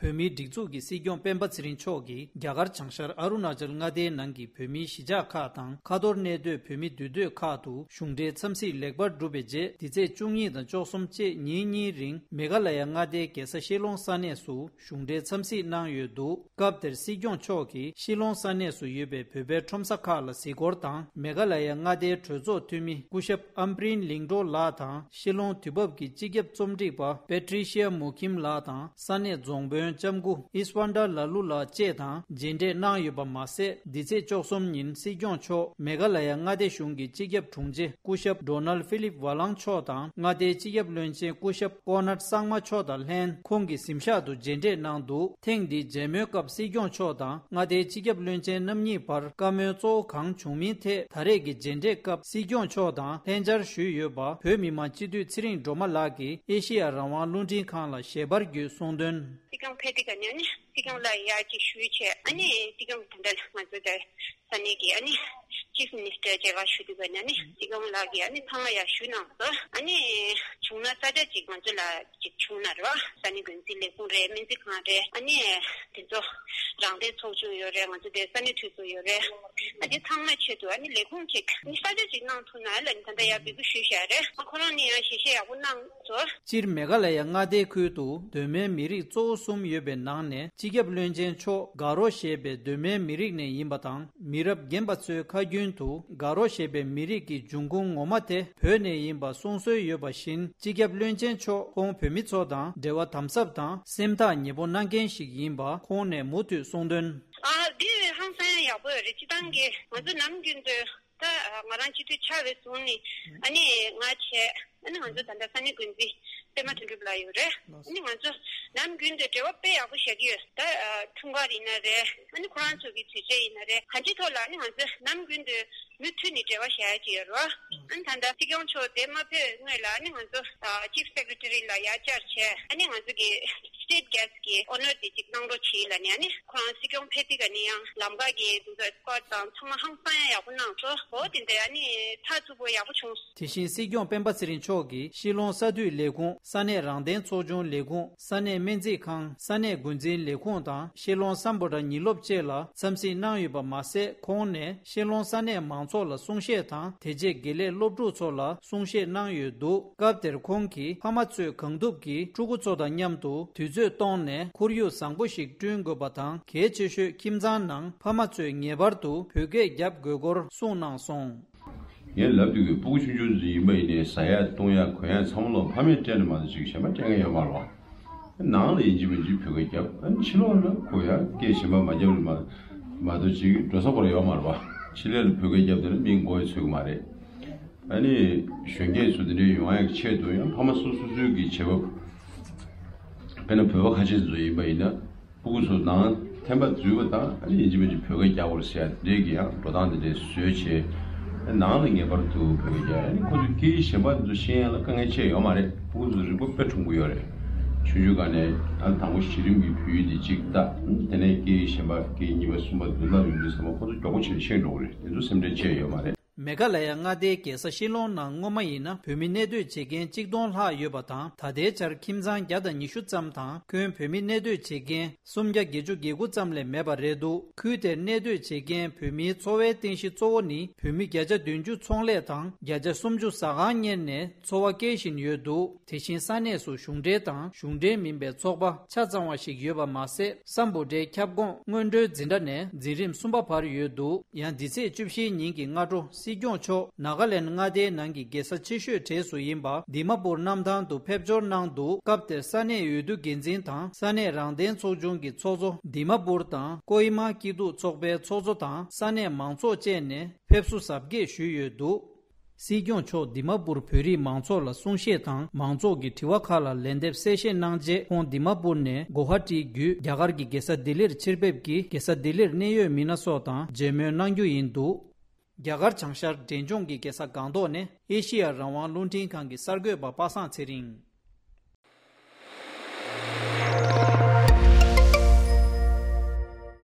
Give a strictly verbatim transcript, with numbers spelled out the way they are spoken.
བོད་མིའི་སྒྲིག་འཛུགས་ཀྱི་སྲིད་སྐྱོང་སྤེན་པ་ཚེ་རིང་མཆོག་གིས་རྒྱ་གར་བྱང་ཤར་ཨ་རུ་ན་ཅལ་མངའ་སྡེའི་ནང་གི་བོད་མིའི་གཞིས་ཆགས་ཁག་དང་ཁ་ཐོར་གནས་སྡོད་བོད་མི་འདུས་སྡོད་ཁག་ཏུ་གཞུང་འབྲེལ་འཚམས་གཟིགས་ལེགས་པར་གྲུབ་པའི་རྗེས། འདི་ཚེས་བཅུ་གཉིས་དང་བཅུ་གསུམ་བཅས་ཉིན་གཉིས་རིང་མེ་གྷ་ལ་ཡ་མངའ་སྡེའི་རྒྱལ་ས་ཤི་ལོང་ས་གནས་སུ་གཞུང་འབྲེལ་འཚམས་གཟིགས་གནང་ཡོད་འདུག་སྐབས་དེར་སྲིད་སྐྱོང་མཆོག་གིས་ཤི་ལོང་ས་གནས་སུ་ཡོད་པའི་བོད་པའི་ཁྲོམ་ས་ཁག་ལ་གཟིགས་སྐོར་དང་། མེ་གྷ་ལ་ཡ་མངའ་སྡེའི་གྲོས་ཚོགས་འཐུས་མི་སྐུ་ཞབས་ཨམ་པྲིན་ལིང་ཏོ་ལགས་དང་། ཤི་ལོང་དུས་བབ་ཀྱི་སྤྱི་ཁྱབ་རྩོམ་སྒྲིག་པ་པེ་ཏྲི་ཤི་ཡ་མུ་ཁིམ་ལགས་དང་། ས་གནས་རྫོང་དཔོན་ལྕམ་སྐུ་ཨིས་ཝན་ཏྲ་ལ་ལུ་ལགས་བཅས་དང་མཇལ་འཕྲད་གནང་ཡོད་པ་མ་ཟད། འདི་ཚེས་བཅུ་གསུམ་ཉིན་སྲིད་སྐྱོང་མཆོག་མེ་གྷ་ལ་ཡ་མངའ་སྡེ་གཞུང་གི་སྤྱི་ཁྱབ་དྲུང་ཆེ་སྐུ་ཞབས་ཌོ་ནལ་ཧྥི་ལིབ་ཝ་ལང་མཆོག་དང་། མངའ་སྡེའི་སྤྱི་ཁྱབ་བློན་ཆེན་སྐུ་ཞབས་ཀོ་ནར་སངས་མ་མཆོག་དང་ལྷན་ཁོང་གི་གཟིམ་ཤག་ཏུ་མཇལ་འཕྲད་གནང་འདུག་ཐེངས་འདིའི་མཇལ་མོལ་སྐབས་སྲིད་སྐྱོང་མཆོག་དང་མངའ་སྡེའི་སྤྱི་ཁྱབ་བློན་ཆེན་རྣམ་གཉིས་བར་བཀའ་མོལ་གཙོ་བོ་གང་བྱུང་མིན་ཐད། ད་རེས་ཀྱི་མཇལ་འཕྲད་སྐབས་སྲིད་སྐྱོང་མཆོག་དང་ལྷན་བཅར་ཞུས་ཡོད་པ་བོད་མི་མང་སྤྱི་འཐུས་ཚེ་རིང་སྒྲོལ་མ་ལགས་ཀྱིས་ཨེ་ཤེ་ཡ་རང་དབང་རླུང་འཕྲིན་ཁང་ལ་ཞལ་པར་བརྒྱུད་གསུངས་དོན། སྲིད་སྐྱོང་ཕེབས་དུས་ཀ་ནས་ཨ་ནི་སྲིད་སྐྱོང་ལ་ཡར་ཅིག་ཞུས་བྱས། ཨ་ནི་སྲིད་སྐྱོང་དེ་འདྲ་ང་ཚོ་དེ་ས་གནས་ཀྱི་ཨ་ནི་ཅིབ་མི་ནི་སི་ཊར་མཇལ་ཁ་ཞུ་དུས་ཀ་ནས་ཨ་ནི་སྲིད་སྐྱོང་ལགས་ཀྱིས་ཨ་ནི་ཚང་མ་ཡར་ཞུས་གནང་སོང་། ཨ་ནི་བྱུང་ན་ས་ཆ་ཅིག་ང་ཚོ་ལ་ཅིག་བྱུང་ན་རེད་བ། ས་གནས་འགོ་འཛིན་ལས་ཁུངས་རེད། སྨན་རྩིས་ཁང་རེད། ཨ་ནི་དེ་ཚོ་རང་བདེན་ཚོགས་ཆུང་ཡོད་རེད། ང་ཚོ་དེ་ས་གནས་འཐུས་ཚོགས་ཡོད་རེད། ཨ་དེ་ཚང་མའི་ཆེད་དུ་ཨ་ནི་ལས་ཁུངས་ཅིག་ཨ་ནི་ས་ཆ་ཅིག་གནང་ཐུབ་ན་ཨ་ལ་ནི་ད་ལྟ་ཡར་འབོད་སྐུལ་ཞུས་བཞག་རེད། ཨ་ཁོ་རང་ནི་ཡང་ཞལ་བཞེས་ཡག་པོ་གནང་སོང་། སྤྱིར་མེ་གྷ་ལ་ཡ་མངའ་སྡེའི་ཁུལ་དུ་གདོད་མའི་མི་རིགས་གཙོ་བོ་གསུམ་ཡོད་པའི་ནང་ནས་སྤྱི་ཁྱབ་བློན་ཆེན་མཆོག་ག་རོ་ཞེས་པའི་གདོད་མའི་མི་རིགས་ནས་ཡིན་པ་དང་། མི་རབས་རྒན་པ་ཚོའི་ཁ་རྒྱུན་དུ་ག་རོ་ཞེས་པའི་མི་རིགས་ཀྱི་འབྱུང་ཁུངས་ངོ་མ་དེ་བོད་ནས་ཡིན་པ་གསུང་སྲོལ་ཡོད་པ་བཞིན། སྤྱི་ཁྱབ་བློན་ཆེན་མཆོག་ཁོང་བོད་མི་ཚོ་དང་འབྲེལ་བ་དམ་ཟབ་དང་སེམས་ཐག་ཉེ་པོ་གནང་མཁན་ཞིག་ཡིན་པ་ཁོང་ནས་མུ་མཐུད་གསུངས་དོན། ཨ་འདི་ཧང་སང་ཡག་པོ་ཡོད་རེད། སྤྱི་བཏང་གི་ང་ཚོ་ནམ་རྒྱུན་དུ་ད་ང་རང་སྤྱི་འཐུས་ཆགས་པའི་བཟུང་ནས་ཨ་ནི་ང་བྱས། ཨ་ནི་ང་ཚོ་ད་ལྟ་ས་གནས་འགོ་འཛིན་པད་མ་དོན་གྲུབ་ལགས་ཡོད་རེད། ཨ་ནི་ང་ཚོ་ནམ་རྒྱུན་དུ་འབྲེལ་བ་དཔེ་ཡག་པོ་བཞག་གི་ཡོད། ད་འཁྲུངས་སྐར་ཡིན་ན་རེད། ཨ་ནི་ཁོ་རང་ཚོ་གི་དུས་ཆེན་ཡིན་ན་རེད། གང་ཅིའི་ཐོག་ལ་ཨ་ནི་ང་ཚོ་ནམ་རྒྱུན་དུ་མུ་མཐུད་ནས་འབྲེལ་བ་བཞག་ཡ་ཅིག་ཡོད་རེད། ཨ་ནི་ད་ལྟ་སྲིད་སྐྱོང་མཆོག་དེ་མ་ཕེབས་སྔོན་ལ་ཨ་ནི་ང་ཚོ་ཅིབ་སེ་ཀེ་རེ་ཊ་རི་ལ་ཡར་བཅར་བྱས། ཨ་ནི་ང་ཚོ་གི་སི་ཊེཊ་གྷེ་སི་ཊི་གི་ཨོ་ནར་དེ་ཅིག་གནང་རོགས་བྱེད་ལབ་ནས། ཨ་ནི་ཁོ་རང་སྲིད་སྐྱོང་ཕེབས་དུས་ཀ་ནས་ཡང་ལམ་ཁ་གི་དེ་ཚོ་ཨེ་སི་ཀོཊ་དང་ཚང་མ་ཧང་སང་ཡ་ཡག་པོ་གནང་སོང་། འོ་དེ་འདྲ་ཨ་ནི་ཐག་ཚུད་པོ་ཡག་པོ་བྱུང་། དེ་བཞིན་སྲིད་སྐྱོང་སྤེན་པ་ཚེ་རིང་མཆོག་གིས་ཤི་ལོང་ས་འཐུས་ལས་ཁུངས། ས་གནས་རང་བདེན་ཚོགས་ཆུང་ལས་ཁུངས། ས་གནས་སྨན་རྩིས་ཁང་། ས་གནས་འགོ་འཛིན་ལས་ཁུངས་དང་ཤི་ལོང་སམ་བྷོ་ཊ་ཉིན་སློབ་བཅས་ལ་འཚམས་གཟིགས་གནང་ཡོད་པ་མ་ཟད། ཁོང་ནས་ཤི་ལོང་ས་གནས་མང་ཚོགས་ལ་གསུང་བཤད་དང་། དེ་རྗེས་དགེ་ལས་སློབ་ཕྲུག་ཚོ་ལ་གསུང་བཤད་གནང་ཡོད་འདུག་སྐབས་དེར་ཁོང་གིས་ཕ་མ་ཚོས་གང་ཐུབ་ཀྱིས་ཕྲུ་གུ་ཚོ་དང་མཉམ་དུ་དུས་ཚོད་གཏོང་ནས་ཁོར་ཡུག་བཟང་པོ་ཞིག་བསྐྲུན་དགོས་པ་དང་། གལ་ཆེ་ཤོས་ཁྱིམ་ཚང་ནང་ཕ་མ་ཚོས་ངེས་པར་དུ་བོད་སྐད་རྒྱབ་དགོས་སྐོར་གསུངས་གནང་སོང་། ངས་ལབ་དུས་ཀྱི་སྤུ་གུ་ཆུང་ཆུང་ཚོ་ཡིན་པ་ཡིན་ནའི་ཟ་ཡ་བཏུང་ཡ་གོན་ཡ་ཚང་མ་ལོ་ཕ་མས་སྤྲད་ན་མ་གཏོགས་ཅིག་གཞན་པ་སྤྲད་མཁན་ཡོད་མ་རེད་བ། ནང་ལ་ཡིན་གཅིག་མིན་གཅིག་བོད་སྐད་རྒྱབ། ཨ་ནི་ཕྱི་ལོགས་ལ་གོ་ཡ་སྐད་གཞན་པ་མ་རྒྱབ་ལ་མ་མ་གཏོགས་ཅིག་འགྲོ་ས་ཁོ་ར་ཡོད་མ་རེད་བ། ཕྱི་ལོགས་ལ་བོད་སྐད་རྒྱབ་དེ་ལ་མིང་མགོ་ཡི་ཚོད་ཀྱི་མ་རེད། ཨ་ནི་གཞོན་སྐྱེས་ཚོ་དེ་འདྲའི་ཡོང་ཡ་གི་ཆེད་དུ་ཡང་ཕ་མ་སོ་སོ་སོའི་གི་བྱེད་བབ། དཔེར་ན་བོད་པ་ཁ་ཆེ་ཚོ་ཡིན་པ་ཡིན་ན། སྤུ་གུ་ཚོ་ནང་ཐེམ་པ་འཛུལ་བ་དང་ཨ་ནི་ཡིན་གཅིག་མིན་གཅིག་བོད་སྐད་རྒྱག་དགོས་རེད་ཟེར་ཡ་དེ་འདྲའི་གི་ཡང་འགྲོ་སྟངས་དེ་འདྲའི་བཟོས་བྱས། ནང་ལ་ངེས་པར་དུ་བོད་སྐད་རྒྱག་ཨ་ནི་ཁོ་ཚོས་སྐད་ཡིག་གཞན་པ་འདི་ཚོ་ཤེས་ཡ་ལ་དཀའ་ངལ་ཆེ་ཡོད་མ་རེད། སྤུ་གུ་ཚོ་རིག་པ་དཔེ་ཕྲུག་པོ་ཡོད་རེད། ཆུང་ཆུང་སྒང་ནས་ཨ་ནི་དང་པོ་གཞི་རིམ་གྱི་བོད་ཡིག་དེ་གཅིག་ལྟ། དེ་ནས་སྐད་ཡིག་གཞན་པ་སྐད་ཡིག་གཉིས་པ་གསུམ་པ་བདུན་པ་ཡོང་དུས་ཙམ་པ་ཁོ་ཚོ་མགྱོགས་པོ་བྱས་ཤེས་འགྲོ་གི་རེད། དེ་ཚོ་སེམས་ཁྲལ་ཆེ་ཡོད་མ་རེད། མེ་གྷ་ལ་ཡ་མངའ་སྡེའི་རྒྱལ་ས་ཤི་ལོང་ནང་སྔོན་མ་ཡིན་ན་བོད་མི་གནས་སྡོད་བྱེད་མཁན་གཅིག་སྟོང་ལྷག་ཡོད་པ་དང་། ད་ལྟའི་ཆར་ཁྱིམ་ཚང་བརྒྱ་དང་ཉི་ཤུ་ཙམ་དང་ཁྱོན་བོད་མི་གནས་སྡོད་བྱེད་མཁན་སུམ་བརྒྱ་བརྒྱད་ཅུ་གྱ་དགུ་ཙམ་ལས་མེད་པ་རེད་འདུག་ཁུལ་དེར་གནས་སྡོད་བྱེད་མཁན་བོད་མིའི་འཚོ་བའི་རྟེན་གཞི་གཙོ་བོ་ནི་བོད་མི་བརྒྱ་ཆ་བདུན་ཅུ་ཚོང་ལས་དང་བརྒྱ་ཆ་སུམ་ཅུ་ཟ་ཁང་གཉེར་ནས་འཚོ་བ་སྐྱེལ་བཞིན་ཡོད་འདུག་དེ་བཞིན་ས་གནས་སུ་གཞུང་འབྲེལ་དང་གཞུང་འབྲེལ་མིན་པའི་ཚོགས་པ་ཆ་ཚང་བ་ཞིག་ཡོད་པ་མ་ཟད། སམ་བྷོ་ཊའི་ཁྱབ་ཁོངས་སྔོན་འགྲོའི་འཛིན་གྲྭ་ནས་འཛིན་རིམ་གསུམ་པ་བར་ཡོད་འདུག་ཡང་འདི་ཚེས་བཅུ་བཞིའི་ཉིན་གྱི་སྔ་དྲོ་སྲིད་སྐྱོང་མཆོག་ནཱ་ག་ལེན་མངའ་སྡེའི་ནང་གི་རྒྱལ་ས་ཆེ་ཤོས་གྲས་སུ་ཡིན་པ་དི་མ་པུར་གནམ་ཐང་དུ་ཕེབས་འབྱོར་གནང་འདུག་སྐབས་དེར་ས་གནས་འོས་བསྡུ་འགན་འཛིན་དང་ས་གནས་རང་བདེན་ཚོགས་ཆུང་གི་ཚོགས་གཙོ། དི་མ་པུར་དང་ཀོ་ཧི་མ་སྐྱིད་སྡུག་ཚོགས་པའི་ཚོགས་གཙོ་དང་ས་གནས་མང་ཚོགས་བཅས་ནས་ཕེབས་བསུ་གཟབ་རྒྱས་ཞུས་ཡོད་འདུག་སྲིད་སྐྱོང་མཆོག་དི་མ་པུར་བོད་རིགས་མང་ཚོགས་ལ་གསུང་བཤད་དང་མང་ཚོགས་ཀྱི་དྲི་བ་ཁག་ལ་ལན་འདེབས་གསལ་བཤད་གནང་རྗེས། ཁོང་དི་མ་པུར་ནས་གོ་ཧ་ཊི་བརྒྱུད་རྒྱ་གར་གྱི་རྒྱལ་ས་ལྡི་ལིར་ཕྱིར་ཕེབས་ཀྱིས་རྒྱལ་ས་ལྡི་ལིར་གནད་ཡོད་མི་སྣ་སོགས་དང་མཇལ་མོལ་གནང་རྒྱུ་ཡིན་འདུག་རྒྱ་གར་བྱང་ཤར་འབྲས་ལྗོངས་ཀྱི་རྒྱལ་ས་སྒང་ཏོག་ནས་ཨེ་ཤེ་ཡ་རང་དབང་རླུང་འཕྲིན་ཁང་གི་གསར་འགོད་པ་པ་སངས་ཚེ་རིང་།